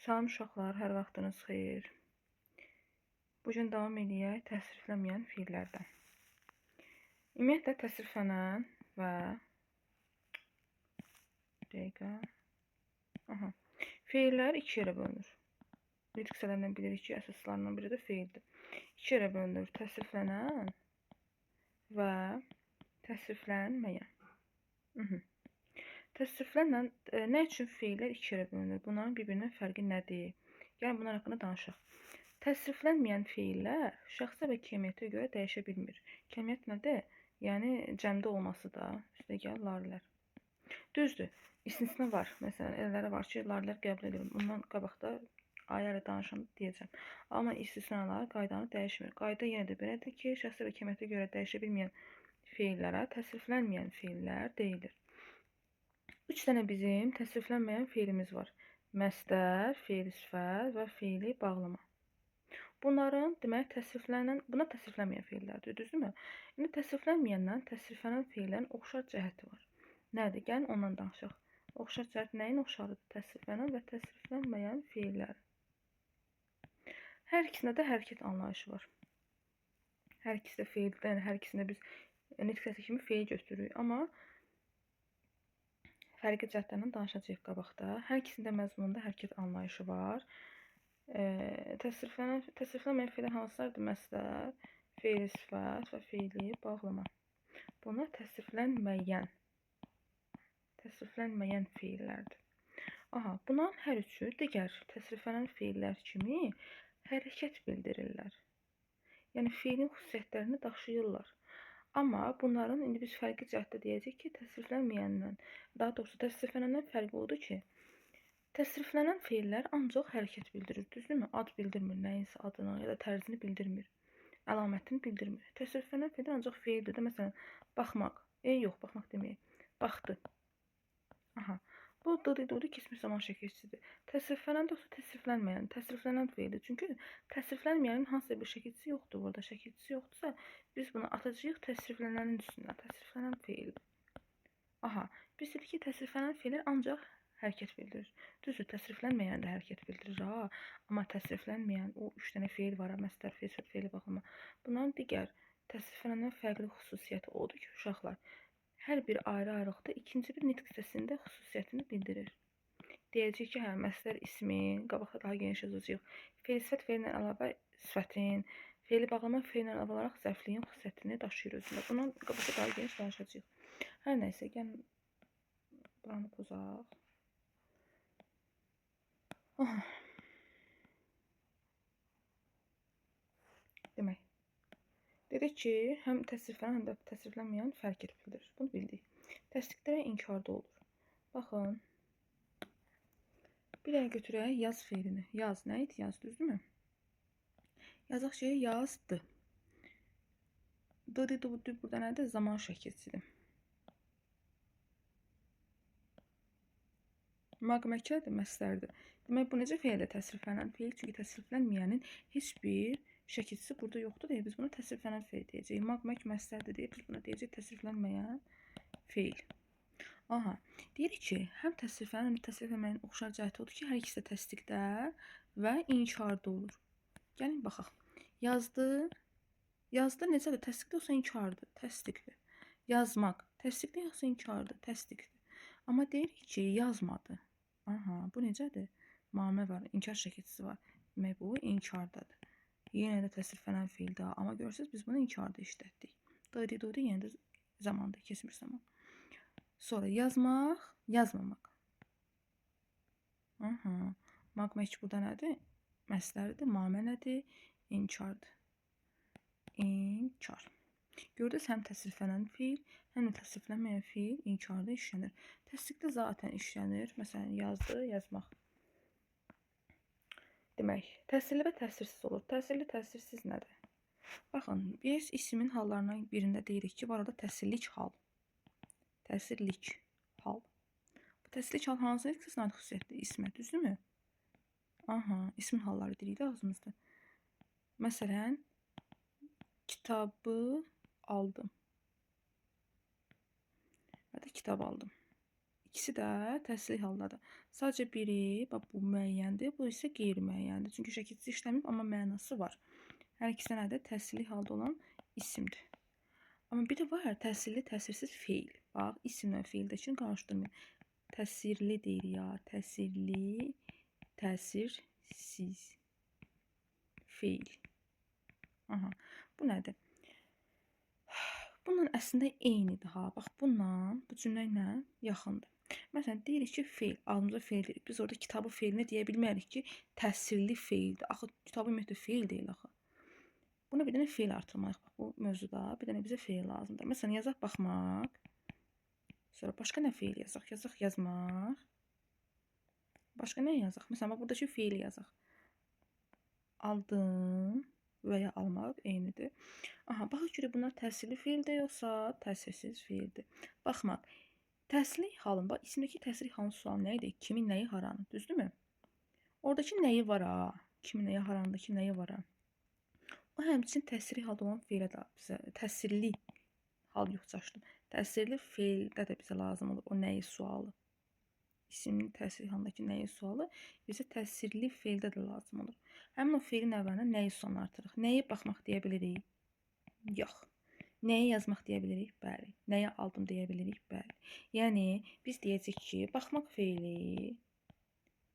Salam uşaqlar, hər vaxtınız xeyir. Bu gün davam eləyək təsriflənməyən feillərdən. Ümumiyyətlə təsriflənən və dəqiqə. Aha. Feillər iki yerə bölünür. Nitq hissələrindən bilirik ki, əsaslarından biri də feildir. İki yerə bölünür. Təsriflənən və təsriflənməyən. Təsriflənən nə üçün feillər iki yerə bölünür? Bunların bir-birindən fərqi nədir? Gəlin bunlar haqqında danışaq. Təsriflənməyən feillər şəxsə və kəmiyyətə görə dəyişə bilmir. Kəmiyyət nədir? Yəni cəmdə olması da, üstəgəl larilər. Düzdür, istisna var. Məsələn, elələri var ki, larilər qəbul edilir. Bundan qabaqda ayrı-ayrı danışanda deyəcəm. Amma istisnalar qaydanı dəyişmir. Qayda yenə də belədir ki, şəxsə və kəmiyyətə görə dəyişə bilməyən feillərə təsriflənməyən feillər deyilir. 3 dənə bizim təsriflənməyən feilimiz var. Məstər, feili sifət və feili bağlama. Bunların demək təsriflənən, bunlar təsriflənməyən feillərdir, düzdürmü? İndi təsriflənməyəndən təsriflənən feillərin oxşar cəhəti var. Nədir? Gəlin ondan danışaq. Oxşar cəhət nəyin oxşarıdır? Təsriflənən və təsriflənməyən feillərin. Hər ikisində də hərəkət anlayışı var. Hər ikisi də feildir, yəni hər ikisində biz nitq səsi kimi feil götürürük, amma fərqli cəhətlərdən danışacağıq qabaqda. Hər ikisində məzmununda hərəkət anlayışı var. Təsriflənməyən feillər hansılardır? Məstər, feili sifət və feili bağlama. Bunlar təsriflənməyən feillərdir. Aha, bunların hər üçü digər təsriflənən feillər kimi hərəkət bildirirlər. Yəni feilin xüsusiyyətlərini daşıyırlar. Amma bunların indi biz fərqli cəhətdə deyəcəyik ki, təsriflənməyəndən, daha doğrusu təsriflənəndən fərqi odur ki, təsriflənən feillər ancaq hərəkət bildirir, düzdürmü? Ad bildirmir, nəyinsə adını ya da tərzini bildirmir, əlamətini bildirmir. Təsriflənən feillər ancaq feildir də, məsələn, baxmaq, yox, baxmaq deməyək, baxdı. Aha, bu dı keçmiş zaman şəkilçisidir. Təsriflənən də olsa təsriflənməyən, təsriflənən feildir. Çünki təsriflənməyənin hansısa bir şəkilçisi yoxdur burada. Şəkilçisi yoxdursa, biz bunu atacağıq təsriflənənin üstünə. Təsriflənən feildir. Aha, biz dedik ki, təsriflənən feillər ancaq hərəkət bildirir. Düzdür, təsriflənməyən də hərəkət bildirir, ha. Amma təsriflənməyən o 3 dənə feil var, məstər, feil, sifət, feili bağlama. Bunların digər təsriflənəndən fərqli xüsusiyyəti odur ki, uşaqlar, hər bir ayrı-ayrılıqda ikinci bir nitq hissəsində xüsusiyyətini bildirir. Deyəcəyik ki, hə, məstər ismin, qabaqda daha geniş yazacağıq. Feil sifət feillə əlavə sifətin, feili bağlama feillə əlavə olaraq zərfliyin xüsusiyyətini daşıyır özündə. Bundan qabaqda daha geniş danışacağıq. Hər nəysə, gəlin buranı pozaq. Aha. Demək, dedik ki, həm təsriflənən, həm də təsriflənməyən fərq bildirir. Bunu bildik. Təsdiqdə və inkarda olur. Baxın, bir dənə götürək yaz feilini. Yaz nə idi? Yaz, düzdürmü? Yazaq ki, yazdı. D, D, D, burada nədir? Zaman şəkilçisidir. Maqməkədir, məstərdir. Demək, bu necə feildir? Təsriflənən feil. Çünki təsriflənməyənin heç bir şəkilçisi burada yoxdur deyə biz buna təsriflənən feil deyəcəyik. Maqmək məstərdir deyə biz buna deyəcəyik təsriflənməyən feil. Aha, deyirik ki, həm təsriflənən, həm də təsriflənməyən oxşar cəhəti odur ki, hər ikisi də təsdiqdə və inkarda olur. Gəlin baxaq. Yazdı. Yazdı necədir? Təsdiqdə yoxsa inkardır? Təsdiqdir. Yazmaq. Təsdiqdə yoxsa inkardır? Təsdiqdir. Amma deyirik ki, yazmadı. Aha, bu necədir? Mamə var, inkar şəkilçisi var. Demək, bu inkardadır. Yenə də təsriflənən feildir. Amma görürsünüz, biz bunu inkarda işlətdik. D, D, D, yenə də zamandır, keçmiş zaman. Sonra yazmaq, yazmamaq. Aha, maqmək burada nədir? Məstərdir, mamə nədir? İnkardır. İnkar. Gördünüz, həm təsriflənən feil, həm də təsriflənməyən feil inkarda işlənir. Təsdiqdə zaten işlənir. Məsələn, yazdı, yazmaq. Demək, təsirli və təsirsiz olur. Təsirli, təsirsiz nədir? Baxın, biz ismin hallarından birində deyirik ki, var orada təsirlik hal. Təsirlik hal. Bu təsirlik hal hansı hissəsinə aid xüsusiyyətdir? İsmə, düzdürmü? Aha, ismin halları deyirik də ağzımızda. Məsələn, kitabı aldım. Ya da kitab aldım. İkisi də təsirli haldadır. Sadəcə biri, bax bu müəyyəndir, bu isə qeyri-müəyyəndir. Çünki şəkilsiz işləməyib, amma mənası var. Hər ikisi də nədir? Təsirli halda olan isimdir. Amma bir də var təsirli, təsirsiz feil. Bax, isimlə feildəkini qarışdırmayın. Təsirli deyir ya, təsirli, təsirsiz feil. Aha, bu nədir? Bununla əslində eynidir ha. Bax, bununla, bu cümlə ilə yaxındır. Məsələn, deyirik ki, feil, adımıza feil deyirik. Biz orada kitabı feilinə deyə bilmərik ki, təsirli feildir. Axı, kitabı ümumiyyətlə feil deyil axı. Buna bir dənə feil artırmalıyıq. Bax, bu mövzuda bir dənə bizə feil lazımdır. Məsələn, yazaq baxmaq. Sonra başqa nə feil yazaq? Yazaq yazmaq. Başqa nə yazaq? Məsələn, bax, buradakı feili yazaq. Aldım və ya almaq eynidir. Aha, baxaq görək bunlar təsirli feildir yoxsa təsirsiz feildir. Baxmaq. Təsirli halın, bax, isimdəki təsirli halın sualı nə idi? Kimin, nəyi, haranı? Düzdürmü? Oradakı nəyi var ha? Kimin, nəyi, haranıdakı nəyi var ha? O həmçinin təsirli halda olan feilə də bizə təsirli hal yox çaşdım. Təsirli feildə də bizə lazım olur o nəyi sualı. İsimli təsirli halındakı nəyi sualı bizə təsirli feildə də lazım olur. Həmin o feilin əvvəlinə nəyi sualını artırırıq. Nəyi baxmaq deyə bilirik? Yox. Nəyi yazmaq deyə bilirik? Bəli. Nəyi aldım deyə bilirik? Bəli. Yəni biz deyəcəyik ki, baxmaq feili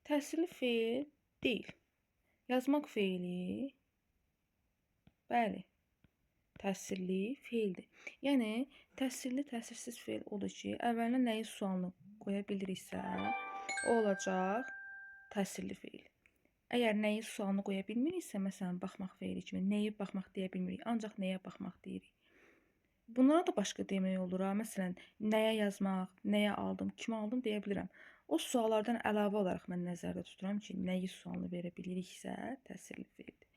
təsirli feil deyil. Yazmaq feili bəli, təsirli feildir. Yəni təsirli, təsirsiz feil odur ki, əvvəlinə nəyi sualını qoya biliriksə, o olacaq təsirli feil. Əgər nəyi sualını qoya bilmiriksə, məsələn, baxmaq feili kimi nəyi baxmaq deyə bilmirik, ancaq nəyə baxmaq deyirik. Bunlara da başqa demək olur ha. Məsələn, nəyə yazmaq, nəyə aldım, kimə aldım deyə bilirəm. O suallardan əlavə olaraq mən nəzərdə tuturam ki, nəyi sualını verə biliriksə, təsirli feildir.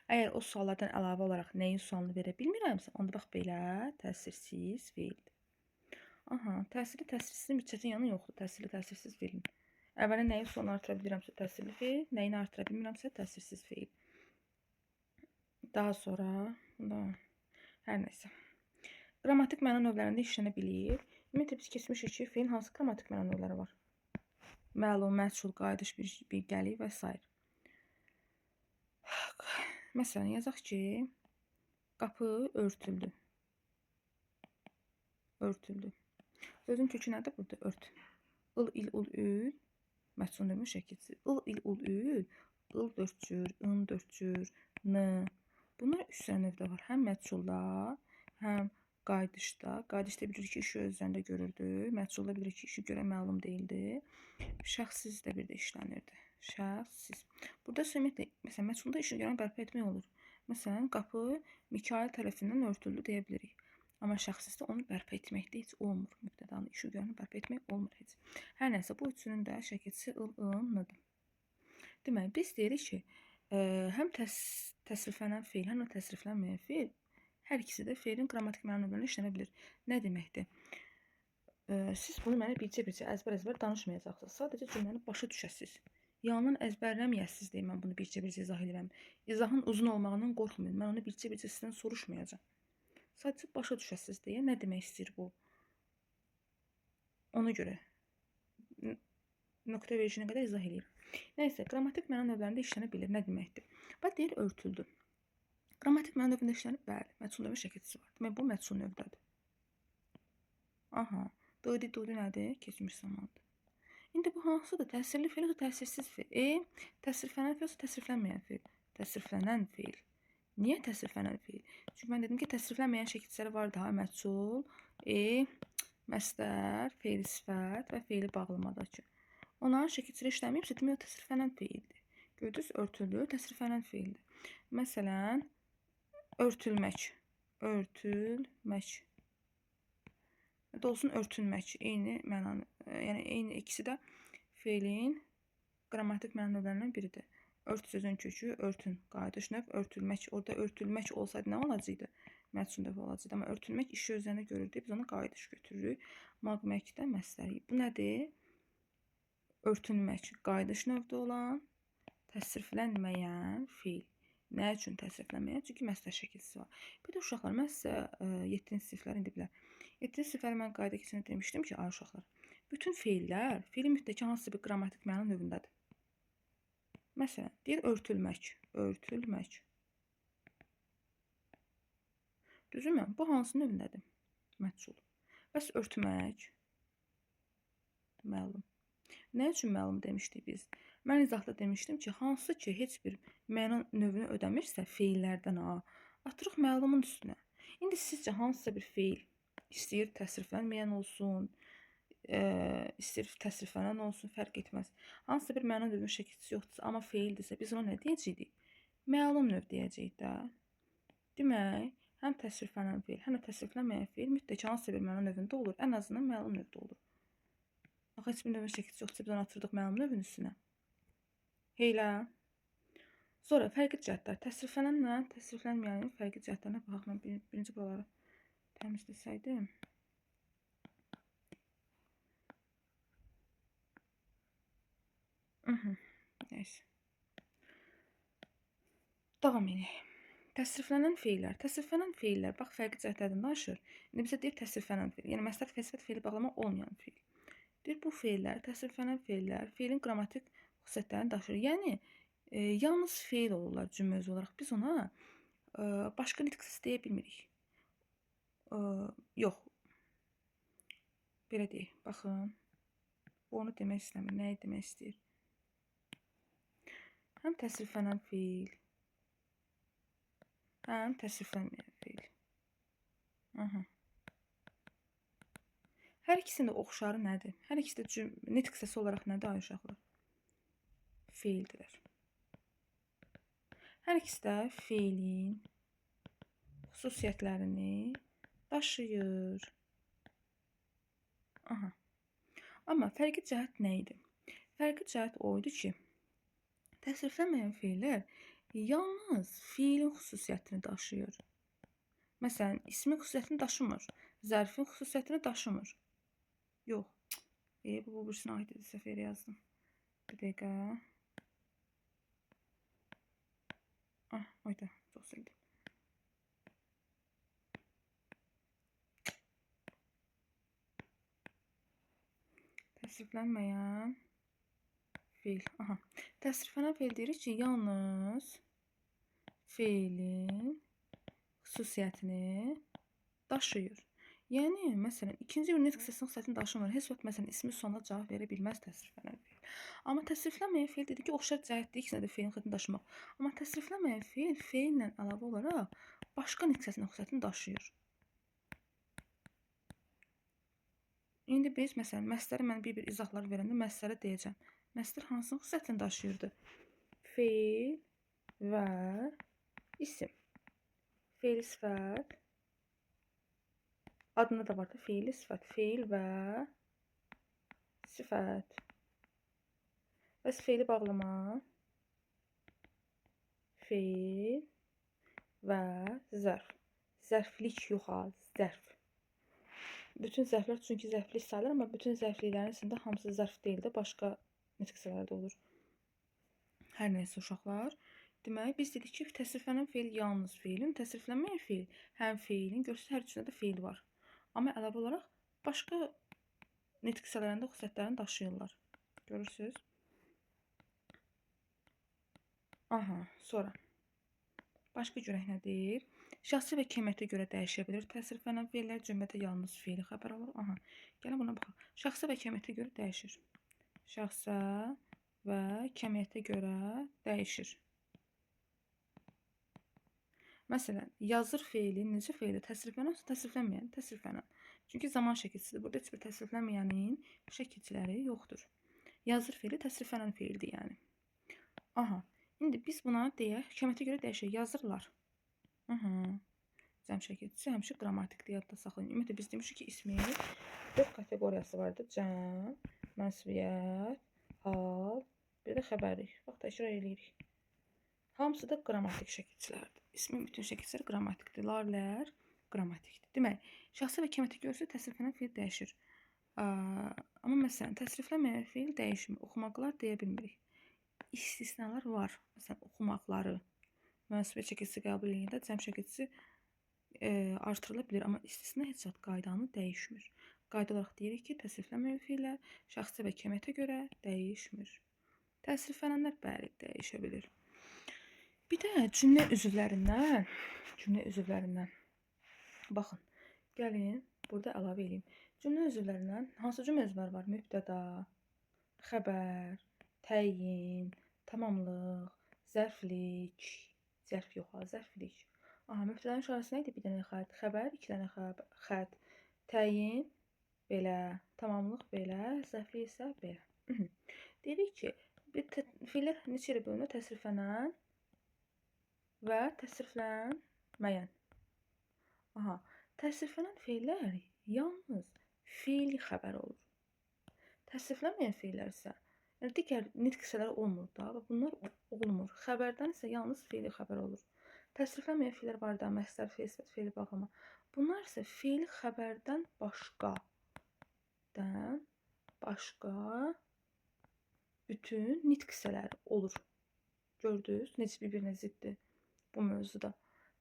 Əgər o suallardan əlavə olaraq nəyi sualını verə bilmirəmsə, onda bax belə təsirsiz feildir. Aha, təsirli, təsirsizin bir çətin yanı yoxdur. Təsirli, təsirsiz feilin. Əvvələ nəyi sualını artıra bilirəmsə təsirli feil, nəyini artıra bilmirəmsə təsirsiz feil. Daha sonra, hər nəsə. Qrammatik məna növlərində işlənə bilir. Ümumiyyətlə biz keçmişik ki, feilin hansı qrammatik məna növləri var? Məlum, məhsul, qayıdış, bir gəlik və s. Məsələn, yazaq ki, qapı örtüldü. Örtüldü. Sözün kökü nədir burada? Ört. Il, il, ul, ül. Məhsul növünün şəkilçisi. Il, il, ul, ül. Il dörd cür, ın dörd cür, n. Bunlar üç dənə növdə var. Həm məhsulda, həm qayıdışda. Qayıdışda bilirik ki, işi öz üzərində görürdü. Məhsulda bilirik ki, işi görən məlum deyildi. Şəxssiz də bir də işlənirdi. Şəxssiz. Burada ümumiyyətlə, məsələn, məhsulda işi görən bərpa etmək olur. Məsələn, qapı Mikail tərəfindən örtüldü deyə bilirik. Amma şəxssizdə onu bərpa etməkdə heç olmur. Mübtədanı işi görəni bərpa etmək olmur heç. Hər nəsə, bu üçünün də şəkilçisi ıl, ın, nıdır. Deməli, biz deyirik ki, həm təsriflənən feil, həm də təsriflənməyən feil, hər ikisi də feilin qrammatik məna növlərində işlənə bilir. Nə deməkdir? Siz bunu mənə bircə-bircə əzbər-əzbər danışmayacaqsınız. Sadəcə cümləni başa düşəsiniz. Yanından əzbərləməyəsiniz deyə mən bunu bircə-bircə izah edirəm. İzahın uzun olmağından qorxmayın. Mən onu bircə-bircə sizdən soruşmayacağam. Sadəcə başa düşəsiniz deyə nə demək istəyir bu? Ona görə nöqtə verişinə qədər izah eləyirəm. Nəysə, qrammatik məna növlərində işlənə bilir. Nə deməkdir? Bax, deyir örtüldü. Qrammatik məna növündə işlənib? Bəli, məhsul növü şəkilçisi var. Demək, bu məhsul növdədir. Aha, duydu, duydu nədir? Keçmiş zamandır. İndi bu hansıdır? Təsirli feil yoxsa təsirsiz feil? Təsirlənən feil yoxsa təsirlənməyən feil? Təsirlənən feil. Niyə təsirlənən feil? Çünki mən dedim ki, təsirlənməyən şəkilçiləri var daha məhsul, məstər, feili sifət və feili bağlamadakı. Onların şəkilçiləri işləməyibsə, demək o təsirlənən feildir. Gördünüz, örtüldü, təsirlənən feildir. Məsələn, örtülmək, örtülmək. Da olsun örtünmək, eyni mənanı, yəni eyni ikisi də feilin qrammatik məna növlərindən biridir. Ört sözün kökü, örtün, qayıdış növ, örtülmək. Orada örtülmək olsaydı nə olacaqdı? Məhsul növü olacaqdı. Amma örtülmək işi özlərində görürdü. Biz onu qayıdış götürürük. Maqmək də məstər. Bu nədir? Örtünmək, qayıdış növdə olan, təsriflənməyən feil. Nə üçün təsriflənməyən? Çünki məstər şəkilçisi var. Bir də uşaqlar, mən sizə 7-ci sinifləri indi bilər. 7-ci sinifləri mən qayda keçəndə demişdim ki, ay uşaqlar, Bütün feillər, feilin mütləq hansısa bir qrammatik məna növündədir. Məsələn, deyir örtülmək, örtülmək. Düzürmü? Bu hansı növündədir? Məchul. Bəs örtmək? Məlum. Nə üçün məlum demişdik biz? Mən izahda demişdim ki, hansı ki heç bir məna növünü ödəmirsə feillərdən atırıq məlumun üstünə. İndi sizcə hansısa bir feil istəyir təsriflənməyən olsun, istəyir təsriflənən olsun, fərq etməz. Hansısa bir məna növünün şəkilçisi yoxdursa, amma feildirsə biz ona nə deyəcəyik? Məlum növ deyəcəyik də. Demək, həm təsriflənən feil, həm də təsriflənməyən feil mütləq hansısa bir məna növündə olur. Ən azından məlum növdə olur. Axı heç bir növün şəkilçisi yoxdursa biz onu atırdıq məlum növün üstünə. Heylə. Sonra fərqli cəhətlər. Təsriflənənlə təsriflənməyənin fərqli cəhətlərinə baxaq. Mən birinci buraları təmizləsəydim. Neyse. Davam edək. Təsriflənən feillər. Təsriflənən feillər, bax, fərqli cəhətlərdən danışır. İndi bizə deyir təsriflənən feil. Yəni, məsəl sifət feili bağlama olmayan feil. Deyir, bu feillər, təsriflənən feillər, feilin qrammatik xüsusiyyətlərini daşıyır. Yəni, yalnız feil olurlar cümlə özü olaraq. Biz ona başqa nitq səsi deyə bilmirik. Yox. Belə deyək. Baxın. Bu onu demək istəmir. Nəyi demək istəyir? Həm təsriflənən feil, həm təsriflənməyən feil. Aha. Hər ikisinin də oxşarı nədir? Hər ikisi də nitq səsi olaraq nədir ay uşaqlar? Feildirlər. Hər ikisi də feilin xüsusiyyətlərini daşıyır. Aha. Amma fərqli cəhət nə idi? Fərqli cəhət o idi ki, təsriflənməyən feillər yalnız feilin xüsusiyyətini daşıyır. Məsələn, ismin xüsusiyyətini daşımır, zərfin xüsusiyyətini daşımır. Yox. Bu birisinə aid idi, səhv yerə yazdım. Bir dəqiqə. Ah, oyda, çox sildim. Təsriflənməyən feil. Aha. Təsriflənən feil deyirik ki, yalnız feilin xüsusiyyətini daşıyır. Yəni, məsələn, ikinci bir nitq səsinin xüsusiyyətini daşımır. Heç vaxt, məsələn, ismi sonuna cavab verə bilməz təsriflənən feil. Amma təsriflənməyən feil dedik ki, oxşar cəhətdir, ikisinə də feilin xüsusiyyətini daşımaq. Amma təsriflənməyən feil feillə əlavə olaraq başqa nitq səsinin xüsusiyyətini daşıyır. İndi biz, məsələn, məsləri mən bir-bir izahlar verəndə məslərə deyəcəm. Məslər hansının xüsusiyyətini daşıyırdı? Feil və isim. Feil sifət. Adında da var da feili sifət. Feil və sifət. Bəs feili bağlama. Feil və zərf. Zərflik yox ha, zərf. Bütün zərflər çünki zərflik sayılır, amma bütün zərfliklərin içində hamısı zərf deyil də, başqa nitq hissələri də olur. Hər nəysə uşaqlar. Deməli, biz dedik ki, təsriflənən feil yalnız feilin, təsriflənməyən feil həm feilin, görürsünüz, hər üçündə də feil var. Amma əlavə olaraq başqa nitq hissələrində xüsusiyyətlərini daşıyırlar. Görürsünüz? Aha, sonra. Başqa görək nə deyir? Şəxsi və kəmiyyətə görə dəyişə bilir. Təsriflənən feillər cümlədə yalnız feili xəbər alır. Aha, gəlin buna baxaq. Şəxsi və kəmiyyətə görə dəyişir. Şəxsə və kəmiyyətə görə dəyişir. Məsələn, yazır feili necə feili? Təsriflənən, təsriflənməyən, təsriflənən. Çünki zaman şəkilçisidir. Burada heç bir təsriflənməyənin şəkilçiləri yoxdur. Yazır feili təsriflənən feildir yəni. Aha, indi biz buna deyək, kəmiyyətə görə dəyişir. Yazırlar. Aha. Cəm şəkilçisi həmişə qrammatikdir, yadda saxlayın. Ümumiyyətlə, biz demişik ki, ismin 4 kateqoriyası vardır. Cəm, mənsubiyyət, hal, bir də xəbərlik. Bax, təkrar eləyirik. Hamısı da qrammatik şəkilçilərdir. İsmin bütün şəkilçiləri qrammatikdir. Larlər qrammatikdir. Demək, şəxsi və kəmiyyətə görə təsriflənən feil dəyişir. Amma məsələn, təsriflənməyən feil dəyişmir. Oxumaqlar deyə bilmirik. İstisnalar var. Məsələn, oxumaqları mənsubiyyət şəkilçisi qəbul edəndə cəm şəkilçisi artırıla bilir. Amma istisna heç vaxt qaydanı dəyişmir. Qayda olaraq deyirik ki, təsriflənməyən feillər şəxsə və kəmiyyətə görə dəyişmir. Təsriflənənlər bəli, dəyişə bilir. Bir də cümlə üzvlərindən, baxın, gəlin burada əlavə edeyim. Cümlə üzvlərindən hansı cümlə üzvləri var? Mübtəda, xəbər, təyin, tamamlıq, zərflik, zərf yox ha, zərflik. Aha, mübtədanın işarəsi nə idi? Bir dənə xətt, xəbər, iki dənə xətt, təyin, belə, tamamlıq belə, zərflik isə belə. Deyirik ki, feillər neçə yerə bölünür? Təsriflənən və təsriflənməyən. Aha, təsriflənən feillər yalnız feili xəbər olur. Təsriflənməyən feillər isə, yəni digər nitq hissələri olmur da və bunlar olmur. Xəbərdən isə yalnız feili xəbər olur. Təsriflənməyən feillər var da, məstər, feil, sifət, feili bağlama. Bunlar isə feili xəbərdən başqa, bütün nitq hissələri olur. Gördünüz, necə bir-birinə ziddir bu mövzuda.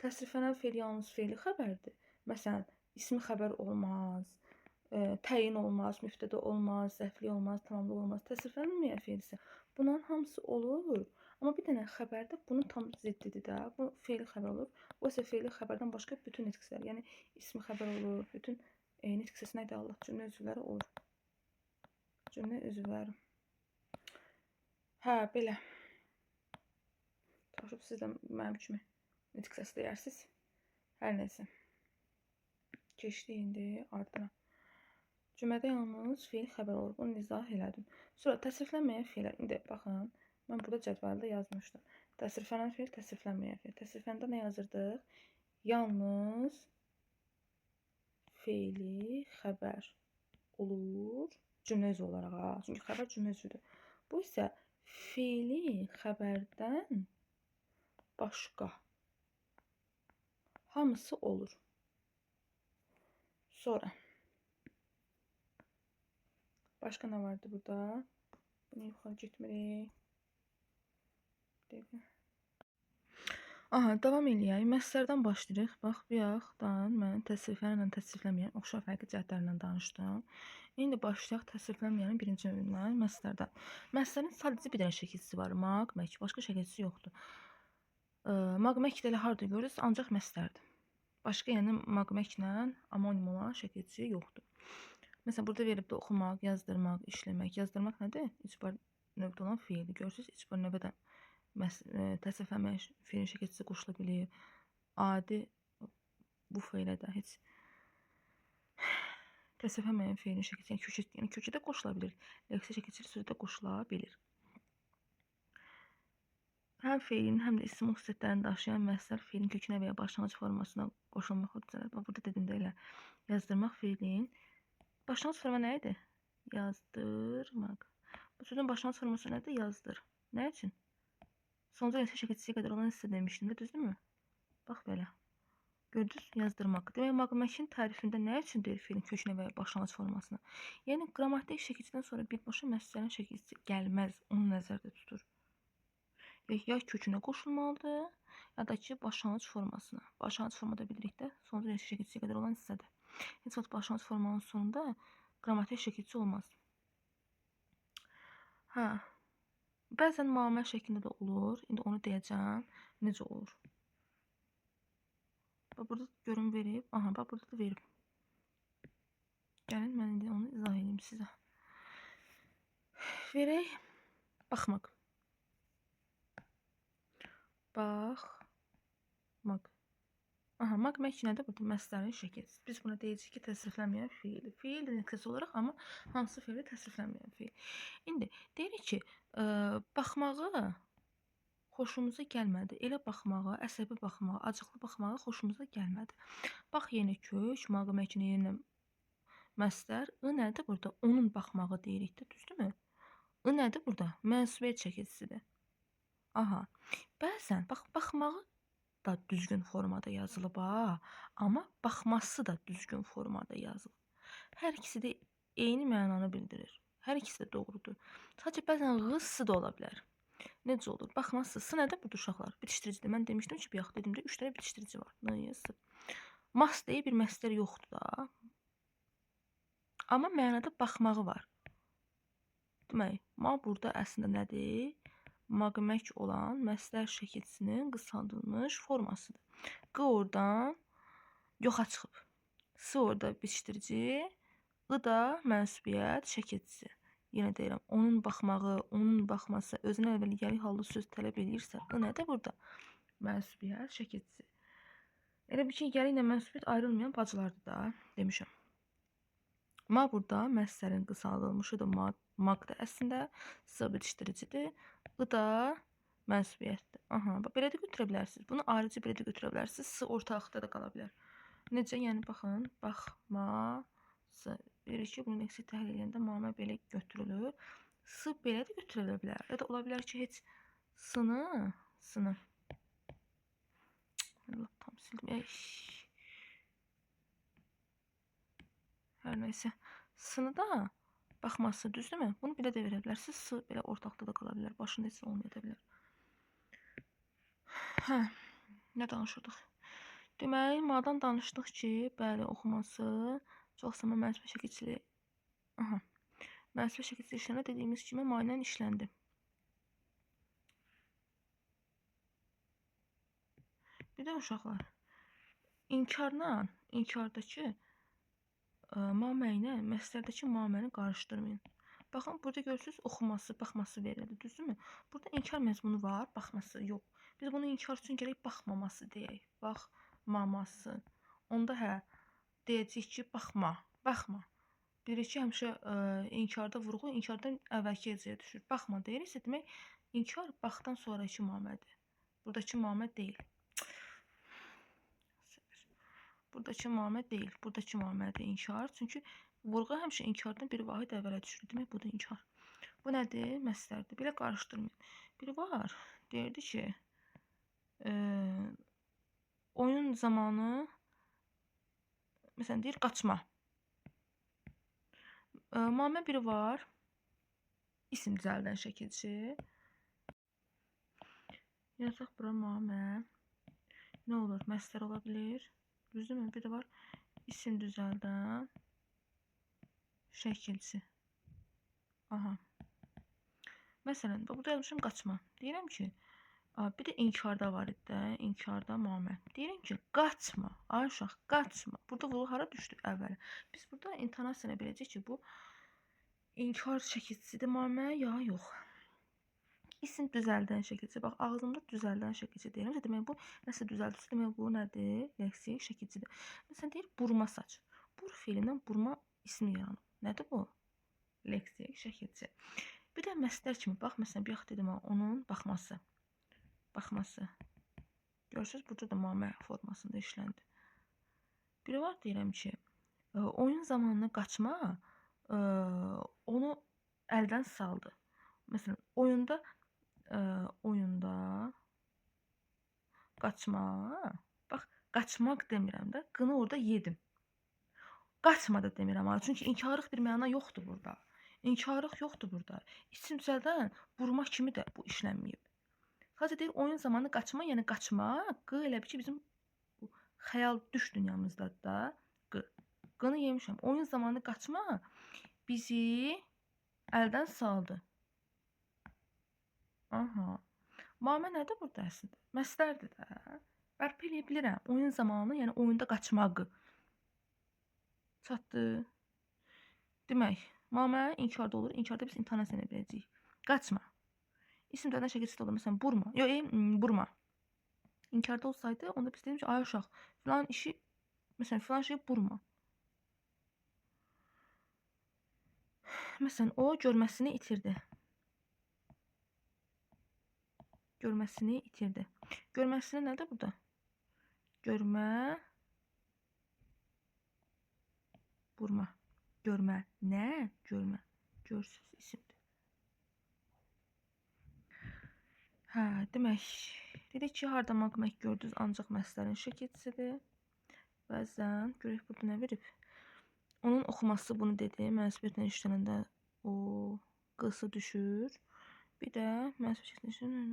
Təsriflənən feil yalnız feili xəbərdir. Məsələn, ismi xəbər olmaz, təyin olmaz, mübtəda olmaz, zərflik olmaz, tamamlıq olmaz. Təsriflənməyən feil isə bunların hamısı olur. Amma bir dənə xəbərdə bunun tam ziddidir də. Bu feili xəbər olur. O isə feili xəbərdən başqa bütün nitq hissələri, yəni ismi xəbər olur, bütün nitq hissəsi nə idi Allah? Cümlə üzvləri olur. Cümlə üzvləri. Hə, belə. Çalışıb siz də mənim kimi nitq hissəsi deyərsiniz. Hər nəysə. Keçdik indi ardına. Cümlədə yalnız feil xəbər olur. Bunu izah elədim. Sonra təsriflənməyən feillər. İndi baxın, mən burada cədvəldə yazmışdım. Təsriflənən feil, təsriflənməyən feil. Təsriflənəndə nə yazırdıq? Yalnız feili xəbər olur. Cümlə üzvü olaraq. Ha. Çünki xəbər cümlə üzvüdür. Bu isə feili xəbərdən başqa hamısı olur. Sonra başqa nə vardı burada? Bunu yuxarı getmirik. Dəqiqə. Aha, davam eləyək. Məslərdən başlayırıq. Bax, bayaqdan mən təsriflənənlə təsriflənməyən oxşar fərqli cəhətlərindən danışdım. İndi başlayaq təsriflənməyənin birinci növündən, məslərdən. Məslərin sadəcə bir dənə şəkilçisi var. Maq, mək. Başqa şəkilçisi yoxdur. Maq, mək də elə harda görürüz? Ancaq məslərdir. Başqa, yəni maq, məklə amonim olan şəkilçisi yoxdur. Məsələn, burada verib də oxumaq, yazdırmaq, işləmək. Yazdırmaq nədir? İcbar növdə olan feildir. Görürsünüz, icbar növdə təsriflənməyən feilin şəkilçisi qoşula bilir. Adi bu feilə də heç təsriflənməyən feilin şəkilçisi, yəni kökə, yəni kökə də qoşula bilir. Leksik şəkilçili sözə də qoşula bilir. Həm feilin, həm də isim xüsusiyyətlərini daşıyan məslər feilin kökünə və ya başlanğıc formasına qoşulmaq hüccələr. Bax, burada dedim də elə. Yazdırmaq feilin başlanğıc forma nə idi? Yazdırmaq. Bu sözün başlanğıc forması nədir? Yazdır. Nə üçün? Sonuncu leksik şəkilçisiyə qədər olan hissə demişdim də, düzdürmü? Bax belə. Gördünüz, yazdırmaq. Demək, maq-məkin tərifində nə üçün deyir feilin kökünə və ya başlanğıc formasına? Yəni, qrammatik şəkilçidən sonra birbaşa məsələnin şəkilçisi gəlməz, onu nəzərdə tutur. Ya kökünə qoşulmalıdır, ya da ki, başlanğıc formasına. Başlanğıc formada bilirik də, sonuncu leksik şəkilçisiyə qədər olan hissədir. Heç vaxt başlanğıc formanın sonunda qrammatik şəkilçisi olmaz. Hə. Bəzən mamə şəklində də olur. İndi onu deyəcəm. Necə olur? Bax, burada görüm verib. Aha, bax, burada da verib. Gəlin, mən indi onu izah edeyim sizə. Verək. Baxmaq. Baxmaq. Aha, maq mək nədir? Burada məsələnin şəkilçisi. Biz buna deyəcəyik ki, təsriflənməyən feildir. Feil də nitqəsi olaraq, amma hansı feildir? Təsriflənməyən feil. İndi deyirik ki, baxmağı xoşumuza gəlmədi. Elə baxmağa, əsəbi baxmağa, acıqlı baxmağa xoşumuza gəlmədi. Bax, yenə kök, maq məkin yenə məslər. I nədir burada? Onun baxmağı deyirik də, düzdürmü? I nədir burada? Mənsubiyyət şəkilçisidir. Aha, bəzən bax, baxmağı da düzgün formada yazılıb ha, amma baxması da düzgün formada yazılıb. Hər ikisi də eyni mənanı bildirir. Hər ikisi də doğrudur. Sadəcə bəzən ğ-sı da ola bilər. Necə olur? Baxması. S nədir burada uşaqlar? Bitişdiricidir. Mən demişdim ki, bayaq dedim də 3 dənə bitişdirici var. N, Y, S. Mas deyə bir məslər yoxdur da. Amma mənada baxmağı var. Demək, ma burada əslində nədir? Maqmək olan məslər şəkilçisinin qısaldılmış formasıdır. Q oradan yoxa çıxıb. S orada bitişdirici, I da mənsubiyyət şəkilçisi. Yenə deyirəm, onun baxmağı, onun baxması özünə əvvəl gəlik hallı söz tələb eləyirsə, I nədir burada? Mənsubiyyət şəkilçisi. Elə bir ki, gəliklə mənsubiyyət ayrılmayan bacılardır da, demişəm. Ma burada məslərin qısaldılmışıdır. Maqdır əslində. S bitişdiricidir. I da mənsubiyyətdir. Aha, bax, belə də götürə bilərsiniz. Bunu ayrıca belə də götürə bilərsiniz. S ortalıqda da qala bilər. Necə? Yəni, baxın, baxması. Bilirik ki, bunu leksik təhlil edəndə mamə belə götürülür. S belə də götürülə bilər. Ya da ola bilər ki, heç S-nı. Lap tam sildim. Hər nəysə. S-nı da baxması, düzdürmü? Bunu belə də verə bilərsiniz. S belə ortaqda da qala bilər. Başında heç olmaya da bilər. Hə, nə danışırdıq? Demək, madan danışdıq ki, bəli, oxuması çox zaman mənsubiyyət şəkilçili. Aha. Mənsubiyyət şəkilçili işlənə dediyimiz kimi ma ilə işləndi. Bir də uşaqlar, inkarla, inkardakı mamə ilə məslərdəki maməni qarışdırmayın. Baxın, burada görürsünüz, oxuması, baxması verildi, düzdürmü? Burada inkar məzmunu var, baxması yox. Biz bunu inkar üçün gərək baxmaması deyək. Baxmaması. Onda hə, deyəcəyik ki, baxma, baxma. Bilirik ki, həmişə inkarda vurğu inkardan əvvəlki hecəyə düşür. Baxma deyiriksə, demək, inkar baxdan sonraki mamədir. Buradakı mamə deyil. Buradakı mamə deyil, buradakı mamədir inkar. Çünki vurğu həmişə inkardan bir vahid əvvələ düşür. Demək, bu da inkar. Bu nədir? Məslərdir. Belə qarışdırmayın. Biri var, deyirdi ki, oyun zamanı, məsələn, deyir, qaçma. Mamə biri var, isim düzəldən şəkilçi. Yazaq bura mamə. Nə olur? Məslər ola bilir. Düzdürmü? Bir də var isim düzəldən şəkilçi. Aha. Məsələn, burada yazmışam qaçma. Deyirəm ki, bir də inkarda var idi də, inkarda mamə. Deyirəm ki, qaçma, ay uşaq, qaçma. Burada vurğu hara düşdü əvvələ? Biz burada intonasiyana biləcək ki, bu inkar şəkilçisidir mamə, ya yox. İsim düzəldən şəkilçi. Bax, ağzımda düzəldən şəkilçi deyirəm. Demək, bu nəsə düzəldirsə, demək, bu nədir? Leksik şəkilçidir. Məsələn, deyir, burma saç. Bur feilindən burma ismi yaranıb. Nədir bu? Leksik şəkilçi. Bir də məslər kimi, bax, məsələn, bir vaxt dedim, onun baxması. Baxması. Görürsünüz, burada da mamə formasında işləndi. Biri var, deyirəm ki, oyun zamanını qaçma, onu əldən saldı. Məsələn, oyunda qaçma, bax, qaçmaq demirəm də, qını orada yedim. Qaçma da demirəm, çünki inkarlıq bir məna yoxdur burada. İnkarlıq yoxdur burada. İsim düzəldən burma kimi də bu işlənməyib. Sadəcə deyir, oyun zamanı qaçma, yəni qaçma, q elə bir ki, bizim xəyal düş dünyamızdadır da, q. Qını yemişəm. Oyun zamanı qaçma bizi əldən saldı. Aha. Mamə nədir burada əslində? Məslərdir də. Bərpa eləyə bilirəm. Oyun zamanı, yəni oyunda qaçmağı. Çatdı. Demək, mamə inkarda olur. İnkarda biz intonasiya eləyə biləcəyik. Qaçma. İsim düzəldən şəkilçisi də olur. Məsələn, burma. Yox, burma. İnkarda olsaydı, onda biz deyim ki, ay uşaq, filan işi, məsələn, filan şeyi burma. Məsələn, o görməsini itirdi. Görməsini itirdi. Görməsini nədir burada? Görmə, burma. Görmə, nə? Görmə. Görsüz isimdir. Hə, demək, dedik ki, harda maqmək gördünüz, ancaq məslərin şəkilçisidir. Bəzən, görək burada nə verib? Onun oxuması bunu dedi. Mənsubiyyətlə işlənəndə o qısı düşür. Bir də mən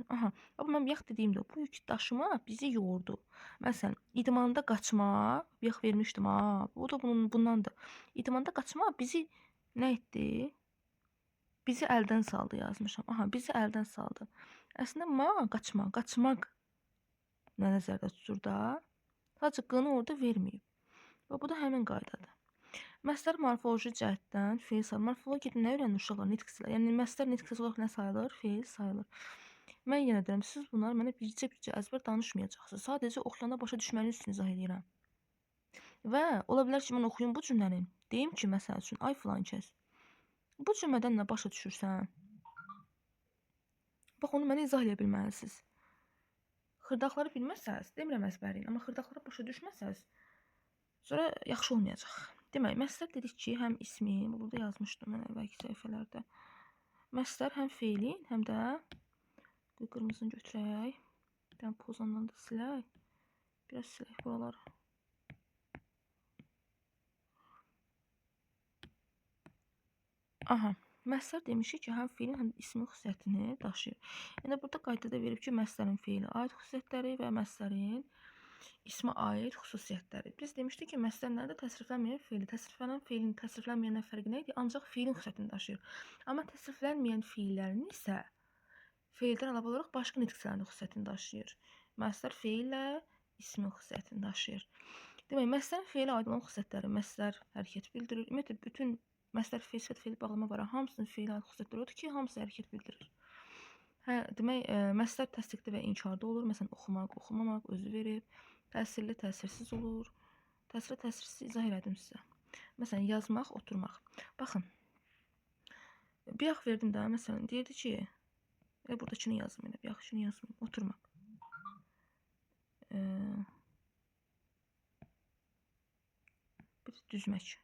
aha, bu mən bayaq dediyimdə bu yük daşıma bizi yordu. Məsələn, idmanda qaçma, bayaq vermişdim ha. Bu da bundandır. İdmanda qaçma bizi nə etdi? Bizi əldən saldı yazmışam. Aha, bizi əldən saldı. Əslində ma qaçma, qaçmaq nə nəzərdə tutur da? Sadəcə q-nı orada verməyib. Və bu da həmin qaydadır. Məstər morfoloji cəhətdən feil sayılır. Morfologiyada nə öyrənir uşaqlar? Nitq hissələri. Yəni məstər nitq hissəsi olaraq nə sayılır? Feil sayılır. Mən yenə deyirəm, siz bunları mənə bircə-bircə əzbər danışmayacaqsınız. Sadəcə oxuyanda başa düşməyiniz üçün izah eləyirəm. Və ola bilər ki, mən oxuyum bu cümləni. Deyim ki, məsəl üçün, ay filan kəs. Bu cümlədən nə başa düşürsən? Bax, onu mənə izah eləyə bilməlisiniz. Xırdaqları bilməsəniz, demirəm əzbərləyin, amma xırdaqları başa düşməsəniz, sonra yaxşı olmayacaq. Demək, məstər dedik ki, həm ismin, burada yazmışdım mən əvvəlki səhifələrdə. Məstər həm feilin, həm də qırmızını götürək. Bir dənə pozandan da silək. Biraz silək buraları. Aha, məstər demişik ki, həm feilin, həm də ismin xüsusiyyətini daşıyır. Yəni burada qaydada verib ki, məstərin feilə aid xüsusiyyətləri və məstərin ismə aid xüsusiyyətləri. Biz demişdik ki, məstər nədir? Təsriflənməyən feili. Təsriflənən feilin təsriflənməyəndən fərqi nə idi? Ancaq feilin xüsusiyyətini daşıyır. Amma təsriflənməyən feillərin isə feildən əlavə olaraq başqa nitq hissələrinin xüsusiyyətini daşıyır. Məstər feillə ismin xüsusiyyətini daşıyır. Demək, məstərin feilə aid olan xüsusiyyətləri, məstər hərəkət bildirir. Ümumiyyətlə, bütün məstər feil, sifət, feil bağlama var. Hamısının feilə aid xüsusiyyətləri odur ki, hamısı hərəkət bildirir. Hə, demək, məstər təsdiqdə və inkarda olur. Məsələn, oxumaq, oxumamaq özü verib. Təsirli, təsirsiz olur. Təsirli, təsirsiz izah elədim sizə. Məsələn, yazmaq, oturmaq. Baxın, bayaq verdim də, məsələn, deyirdi ki, elə buradakını yazım, elə bayaqkını yazım, oturmaq. Bir düzmək.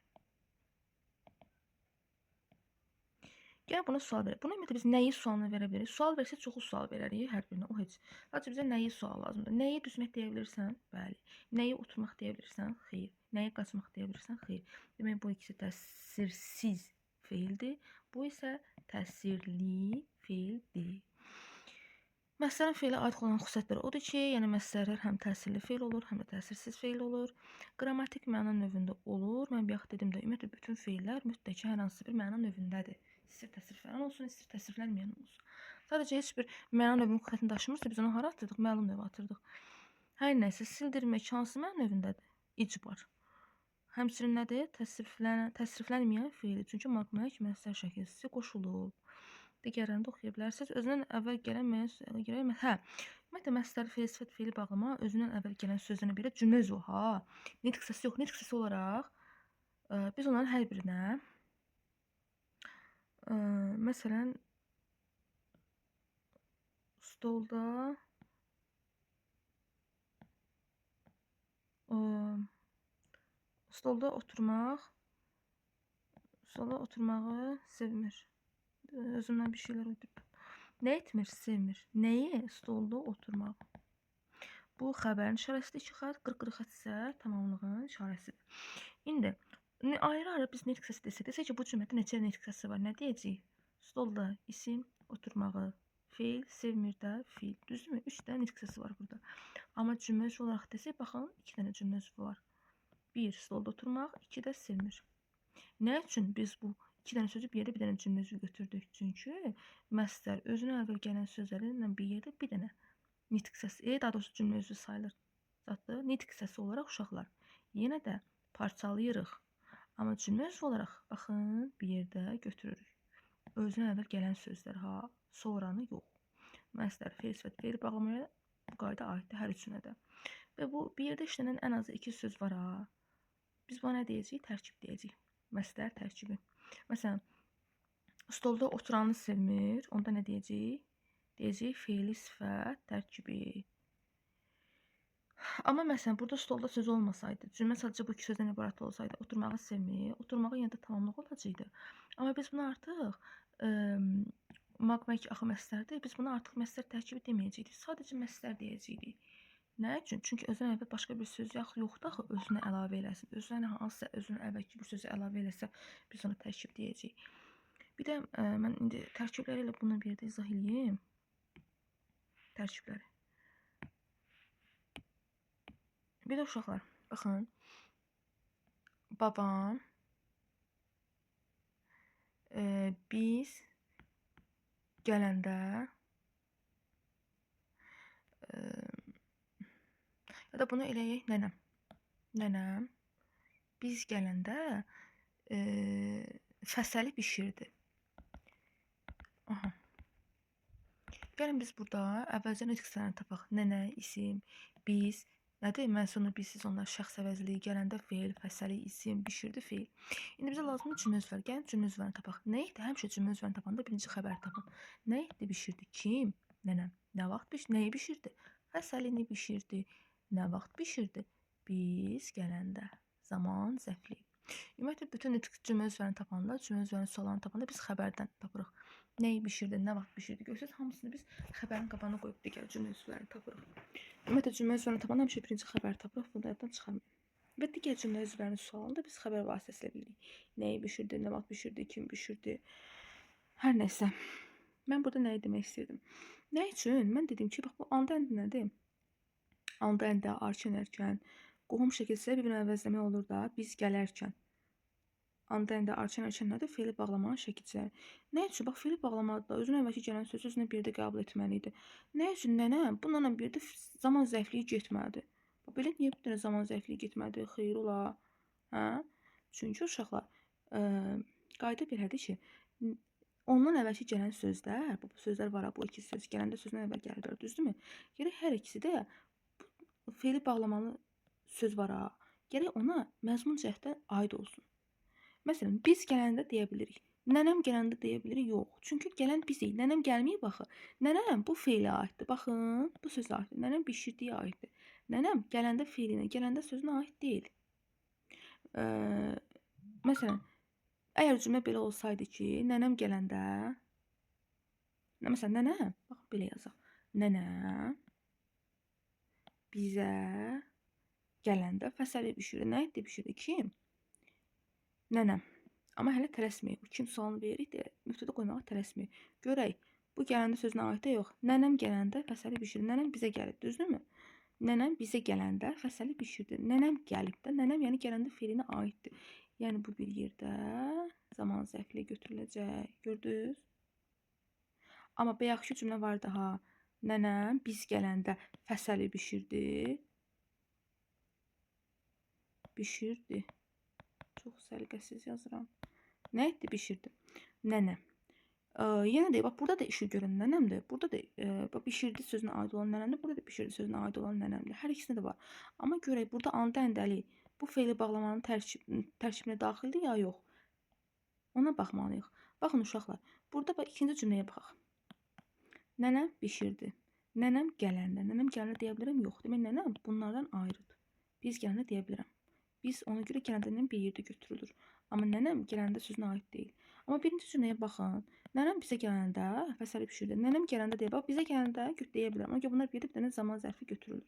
Gəl buna sual verək. Buna ümumiyyətlə biz nəyi sualını verə bilərik? Sual versək çoxu sual verərik hər birinə, o heç. Sadəcə bizə nəyi sual lazımdır? Nəyi düzmək deyə bilirsən? Bəli. Nəyi oturmaq deyə bilirsən? Xeyr. Nəyi qaçmaq deyə bilirsən? Xeyr. Demək, bu ikisi təsirsiz feildir. Bu isə təsirli feildir. Məstərin feilə aid olan xüsusiyyətləri odur ki, yəni məstərlər həm təsirli feil olur, həm də təsirsiz feil olur. Qrammatik məna növündə olur. Mən bayaq dedim də, ümumiyyətlə bütün feillər mütləq hər hansı bir məna növündədir. İstər təsriflənən olsun, istər təsriflənməyən olsun. Sadəcə heç bir məna növünün xüsusiyyətini daşımırsa, biz onu hara atırdıq? Məlum növə atırdıq. Hər nəsə sildirmək hansı məna növündədir? İcbar. Həmçinin nədir? Təsriflənməyən feili. Çünki maqmək məstər şəkilsi qoşulub. Digərlərini də oxuya bilərsiniz. Özündən əvvəl gələn müəyyən görə, hə, ümumiyyətlə məstər feil, sifət feili bağlama özündən əvvəl gələn sözünə belə cümlə üzvü, ha. Nitq hissəsi yox, nitq hissəsi olaraq biz onların hər birinə məsələn stolda stolda oturmaq, stolda oturmağı sevmir. Özümdən bir şeylər uydurdum. Nə etmir? Sevmir. Nəyi? Stolda oturmaq. Bu xəbərin işarəsidir. 2 xətt, 40 xətt isə tamamlığın işarəsidir. İndi ayrı-ayrı biz nitq hissəsi desək, desək ki, bu cümlədə neçə nitq hissəsi var? Nə deyəcəyik? Stolda isim, oturmağı, feil, sevmir də feil. Düzdürmü? 3 dənə nitq hissəsi var burada. Amma cümlə üzvü olaraq desək, baxın, 2 dənə cümlə üzvü var. 1 stolda oturmaq, 2 də sevmir. Nə üçün biz bu 2 dənə sözü bir yerdə bir dənə cümlə üzvü götürdük? Çünki məstər özünə əvvəl gələn sözlərlə bir yerdə bir dənə nitq hissəsi, daha doğrusu cümlə üzvü sayılır. Çatdı. Nitq hissəsi olaraq uşaqlar yenə də parçalayırıq. Amma cümlə üzvü olaraq baxın bir yerdə götürürük. Özünə əvvəl gələn sözlər ha, sonranı yox. Məstər, feil, sifət, feil bağlamaya bu qayda aiddir hər üçünə də. Və bu bir yerdə işlənən ən azı 2 söz var ha. Biz buna nə deyəcəyik? Tərkib deyəcəyik. Məstər tərkibi. Məsələn, stolda oturanı sevmir. Onda nə deyəcəyik? Deyəcəyik feili sifət tərkibi. Amma məsələn, burada stolda söz olmasaydı, cümlə sadəcə bu iki sözdən ibarət olsaydı, oturmağı sevmir, oturmağı yenə də tamamlıq olacaqdı. Amma biz bunu artıq maqmək axı məstərdir, biz bunu artıq məstər tərkibi deməyəcəkdik. Sadəcə məstər deyəcəkdik. Nə üçün? Çünki özünə əvvəl başqa bir söz yoxdur axı özünə əlavə eləsin. Özünə hansısa özünə əvvəlki bir sözü əlavə eləsə, biz ona tərkib deyəcəyik. Bir də mən indi tərkibləri ilə bunu bir yerdə izah eləyim. Tərkibləri. Bir də uşaqlar, baxın. Babam, biz gələndə ya da bunu eləyək nənəm. Nənəm biz gələndə fəsəli bişirdi. Aha. Gəlin biz burada əvvəlcə nitq hissələrini tapaq. Nənə, isim, biz. Nədir? Mən sonra biz, siz, onlar şəxs əvəzliyi, gələndə feil, fəsəli, isim, bişirdi, feil. İndi bizə lazımdır cümlə üzvləri. Gəlin cümlə üzvlərini tapaq. Nə etdi? Həmişə cümlə üzvlərini tapanda birinci xəbər tapın. Nə etdi? Bişirdi. Kim? Nənəm. Nə vaxt bişirdi? Nəyi bişirdi? Fəsəlini bişirdi. Nə vaxt bişirdi? Biz gələndə. Zaman zərfliyi. Ümumiyyətlə, bütün nitq cümlə üzvlərini tapanda, cümlə üzvlərinin suallarını tapanda biz xəbərdən tapırıq. Nəyi bişirdi, nə vaxt bişirdi? Görürsünüz, hamısını biz xəbərin qabağına qoyub digər cümlə üzvlərini tapırıq. Ümumiyyətlə, cümlə üzvlərini tapanda həmişə birinci xəbər tapırıq, bunu da yaddan çıxarmayın. Və digər cümlə üzvlərinin sualını da biz xəbər vasitəsilə bilirik. Nəyi bişirdi, nə vaxt bişirdi, kim bişirdi, hər nəsə. Mən burada nəyi demək istəyirdim? Nə üçün? Mən dedim ki, bax bu anda əndi nədir? Anda əndə, arçın ərkən, qohum şəkilsə bir-birini əvəzləmək olur da, biz gələrkən. Anda əndə, arçın ərkən nədir? Feili bağlamanın şəkilçiləri. Nə üçün? Bax, feili bağlamada özünə əvvəlki gələn sözü özünə bir də qəbul etməli idi. Nə üçün? Nənəm bununla bir də zaman zərfliyi getməlidir. Bax, belə niyə bir dənə zaman zərfliyi getməlidir? Xeyr ola. Hə? Çünki uşaqlar, qayda belədir ki, ondan əvvəlki gələn sözlər, bu sözlər var, bu iki söz gələndə sözdən əvvəl gəlirlər, düzdürmü? Gərək hər ikisi də feili bağlamalı söz var, ha. Gərək ona məzmun cəhətdən aid olsun. Məsələn, biz gələndə deyə bilirik. Nənəm gələndə deyə bilirik, yox. Çünki gələn bizik. Nənəm gəlməyib axı. Nənəm bu feilə aiddir. Baxın, bu sözə aiddir. Nənəm bişirdiyə aiddir. Nənəm gələndə feilinə, gələndə sözünə aid deyil. Məsələn, əgər cümlə belə olsaydı ki, nənəm gələndə, məsələn, nənəm, baxın, belə yazaq. Nənəm bizə gələndə fəsəli bişirdi. Nə etdi bişirdi? Kim? Nənəm. Amma hələ tələsməyək. Bu kim sualını veririk deyə mübtəda qoymağa tələsməyək. Görək, bu gələndə sözünə aid də yox. Nənəm gələndə fəsəli bişirdi. Nənəm bizə gəlib, düzdürmü? Nənəm bizə gələndə fəsəli bişirdi. Nənəm gəlib də. Nənəm yəni gələndə feilinə aiddir. Yəni bu bir yerdə zaman zərfliyi götürüləcək. Gördünüz? Amma bayaqki cümlə var daha. Nənəm biz gələndə fəsəli bişirdi. Bişirdi. Çox səliqəsiz yazıram. Nə etdi? Bişirdi. Nənə. Yenə də, bax, burada da işi görən nənəmdir. Burada da bax, bişirdi sözünə aid olan nənəmdir. Burada da bişirdi sözünə aid olan nənəmdir. Hər ikisində də var. Amma görək, burada anda əndəli bu feili bağlamanın tərkibinə daxildir ya yox? Ona baxmalıyıq. Baxın uşaqlar, burada bax, ikinci cümləyə baxaq. Nənəm bişirdi. Nənəm gələndə. Nənəm gələndə deyə bilərəm? Yox. Demək, nənəm bunlardan ayrıdır. Biz gələndə deyə bilərəm. Biz ona görə gələndə bir yerdə götürülür. Amma nənəm gələndə sözünə aid deyil. Amma birinci cümləyə baxın. Nənəm bizə gələndə fəsəli bişirdi. Nənəm gələndə deyə bax, bizə gələndə deyə bilərəm. Ona görə bunlar bir yerdə bir dənə zaman zərfi götürülür.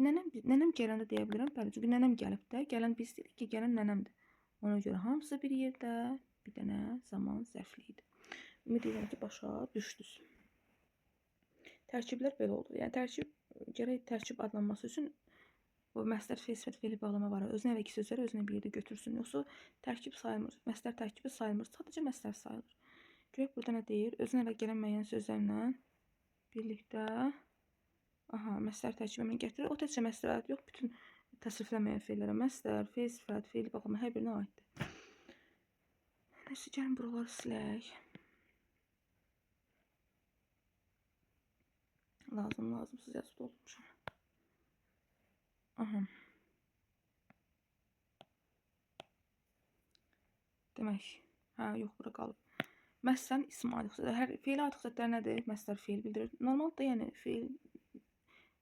Nənəm gələndə deyə bilərəm. Bəli, çünki nənəm gəlib də. Gələn biz dedik ki, gələn nənəmdir. Ona görə hamısı bir yerdə bir dənə zaman zərfliyidir. Ümid edirəm ki, başa düşdünüz. Tərkiblər belə olur. Yəni tərkib gərək tərkib adlanması üçün bu məstər, feil, sifət, feili bağlama var. Özünə əvvəlki sözləri özünə bir yerdə götürsün. Yoxsa tərkib sayılmır. Məstər tərkibi sayılmır. Sadəcə məstər sayılır. Görək burada nə deyir? Özünə əvvəl gələn müəyyən sözlərlə birlikdə aha, məstər tərkibi mən gətirir. O təkcə məstərə aid yox, bütün təsriflənməyən feillərə məstər, feil, sifət, feili bağlama hər birinə aiddir. Nəysə, gəlin buraları silək. Lazım, lazımsız yazıb doldurmuşam. Aha. Demək, hə, yox, bura qalıb. Məsələn, isim aid xüsusiyyətlər. Hər feil aid xüsusiyyətlər nədir? Məstər feil bildirir. Normalda, yəni feil,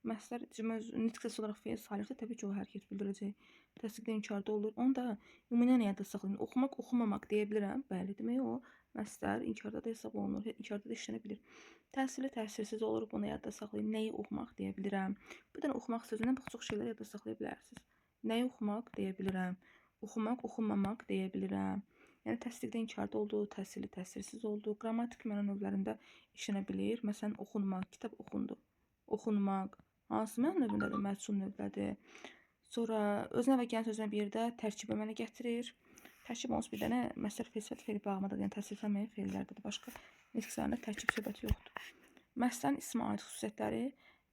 məstər cümlə nitq səsi olaraq feil sayılırsa, təbii ki, o hərəkət bildirəcək. Təsdiqdə inkarda olur. Onu da nümunə yadda saxlayın. Oxumaq, oxumamaq deyə bilirəm. Bəli, demək o məstər inkarda da hesab olunur. İnkarda da işlənə bilir. Təsirli, təsirsiz olur. Bunu yadda saxlayın. Nəyi oxumaq deyə bilirəm. Bir dənə oxumaq sözündən bax, çox şeylər yadda saxlaya bilərsiniz. Nəyi oxumaq deyə bilirəm. Oxumaq, oxumamaq deyə bilirəm. Yəni təsdiqdə inkarda oldu, təsirli, təsirsiz oldu. Qrammatik məna növlərində işlənə bilir. Məsələn, oxunmaq, kitab oxundu. Oxunmaq hansı məna növündədir? Məhsul növdədir. Sonra özünə və gələn sözünə bir yerdə tərkib əmələ gətirir. Tərkib onsuz bir dənə məsəl fe'l sifət fe'l bağlamadadır. Yəni təsriflənməyən fe'llərdədir. Başqa nitqlərində tərkib söhbəti yoxdur. Məslərin ismə aid xüsusiyyətləri.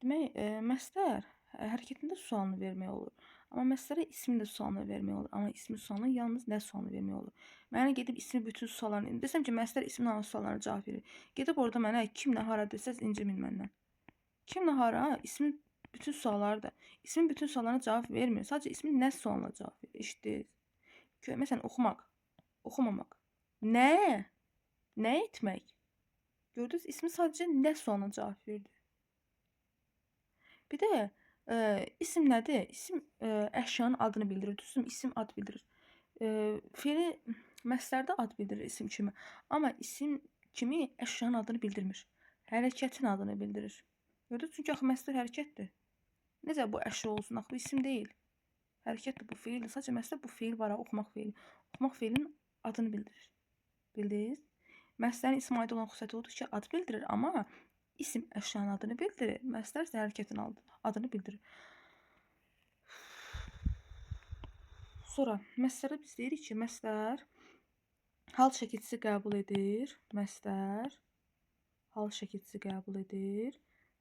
Demək, məslər hərəkətində sualını vermək olur. Amma məslərə ismini də sualını vermək olur. Amma ismi sualına yalnız nə sualını vermək olur? Mənə gedib ismi bütün suallarını, desəm ki, məslər ismin hansı suallarına cavab verir. Gedib orada mənə kim nə hara desəz incimin məndən. Kim nə hara ismin bütün sualları da. İsmin bütün suallarına cavab vermir. Sadəcə ismin nə sualına cavab verir. Eşitdiniz? Məsələn, oxumaq, oxumamaq. Nə? Nə etmək? Gördünüz, ismi sadəcə nə sualına cavab verdi. Bir də isim nədir? İsim əşyanın adını bildirir. Düzdür, isim ad bildirir. Fe'li məslərdə ad bildirir isim kimi. Amma isim kimi əşyanın adını bildirmir. Hərəkətin adını bildirir. Gördünüz? Çünki axı məslər hərəkətdir. Necə bu əşya olsun? Axı bu isim deyil. Hərəkətdir, bu feildir. Sadəcə məslər bu feil var, oxumaq feili. Oxumaq feilinin adını bildirir. Bildiniz? Məslərin ismə aid olan xüsusiyyəti odur ki, ad bildirir, amma isim əşyanın adını bildirir. Məslər isə hərəkətin adını bildirir. Sonra məslərə biz deyirik ki, məslər hal şəkilçisi qəbul edir. Məslər hal şəkilçisi qəbul edir.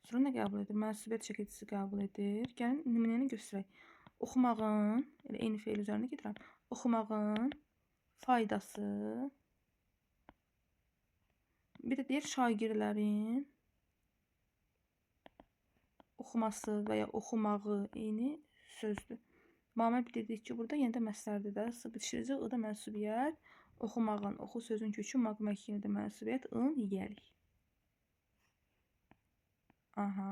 Sonra nə qəbul edir? Mənsubiyyət şəkilçisi qəbul edir. Gəlin nümunəni göstərək. Oxumağın, elə eyni feil üzərində gedirəm. Oxumağın faydası. Bir də deyir şagirdlərin oxuması və ya oxumağı eyni sözdür. Mamə dedik ki, burada yenə də məslərdir də. S bitişdirəcək, I da mənsubiyyət. Oxumağın, oxu sözün kökü, maq məkini də mənsubiyyət, ın yiyəlik. Aha.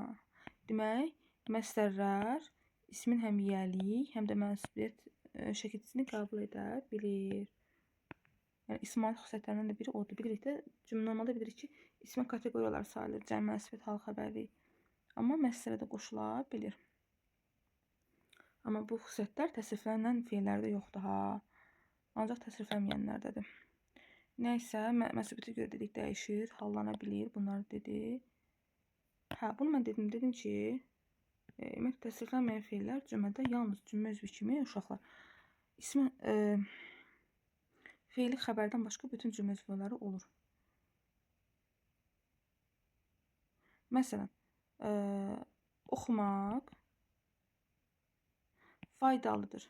Demək, məslərlər ismin həm yiyəlik, həm də mənsubiyyət şəkilçisini qəbul edə bilir. Yəni, ismə aid xüsusiyyətlərindən də biri odur. Bilirik də, normalda bilirik ki, ismə kateqoriyalar sayılır. Cəm, mənsubiyyət, hal, xəbərlik. Amma məslərə də qoşula bilir. Amma bu xüsusiyyətlər təsriflənən feillərdə yoxdur ha. Ancaq təsriflənməyənlərdədir. Nəysə, mənsubiyyətə görə dedik dəyişir, hallana bilir. Bunları dedi. Hə, bunu mən dedim. Dedim ki, ümumiyyətlə təsriflənməyən feillər cümlədə yalnız cümlə üzvü kimi uşaqlar ismi feili xəbərdən başqa bütün cümlə üzvləri olur. Məsələn, oxumaq faydalıdır.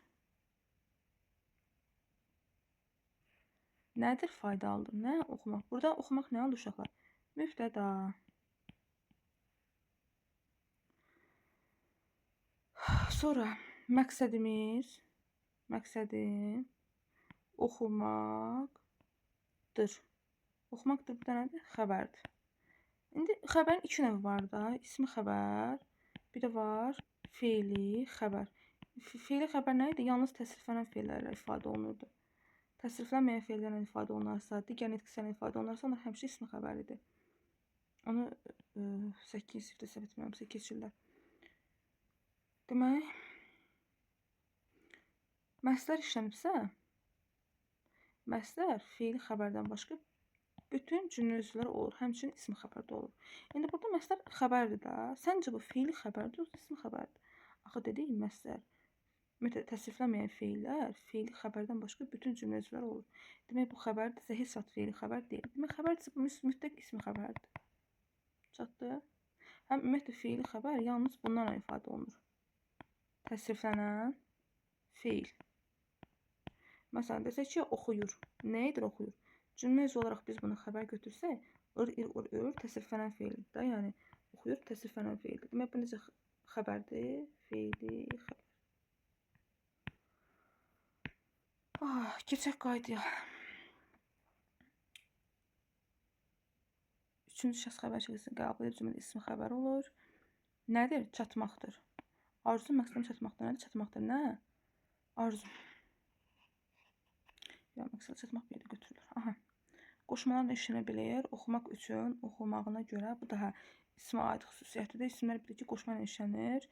Nədir faydalıdır? Nə? Oxumaq. Burada oxumaq nə oldu uşaqlar? Mübtəda. Sonra məqsədimiz, məqsədim oxumaqdır. Oxumaqdır bir dənədir, xəbərdir. İndi xəbərin iki növü var da. İsmi xəbər, bir də var feili xəbər. Feili xəbər nə idi? Yalnız təsriflənən feillərlə ifadə olunurdu. Təsriflənməyən feillərlə ifadə olunarsa, digər nitqlərlə ifadə olunarsa, onlar həmişə ismi xəbər idi. Onu 8-ci sinifdə səhv etmirəmsə keçirlər. Demək, məslər işlənibsə, məslər feili xəbərdən başqa bütün cümlə üzvləri olur. Həmçinin ismi xəbər də olur. İndi burada məslər xəbərdir də. Səncə bu feili xəbərdir, yoxsa ismi xəbərdir? Axı dedik, məslər, təsriflənməyən feillər feili xəbərdən başqa bütün cümlə üzvləri olur. Demək, bu xəbərdirsə, heç vaxt feili xəbər deyil. Demək, xəbərdirsə, bu mütləq ismi xəbərdir. Çatdı. Həm ümumiyyətlə feili xəbər yalnız bundan ifadə olunur. Təsriflənən feil. Məsələn, desək ki, oxuyur. Nə edir oxuyur? Cümlə üzvü olaraq biz bunu xəbər götürsək, ır, ir, ur, ür təsriflənən feildir də. Yəni, oxuyur təsriflənən feildir. Demək, bu necə xəbərdir? Feili xəbər. Ah, keçək qaydaya. Üçüncü şəxs xəbər şəkilsini qəbul edib cümlədə ismi xəbər olur. Nədir? Çatmaqdır. Arzu məqsədim çatmaqdır. Nədir? Çatmaqdır. Nə? Arzu. Ya, məqsədə çatmaq bir yerdə götürülür. Aha. Qoşmalar da işlənə bilir. Oxumaq üçün, oxumağına görə. Bu daha ismə aid xüsusiyyətidir. İsimlər bilir ki, qoşma ilə işlənir.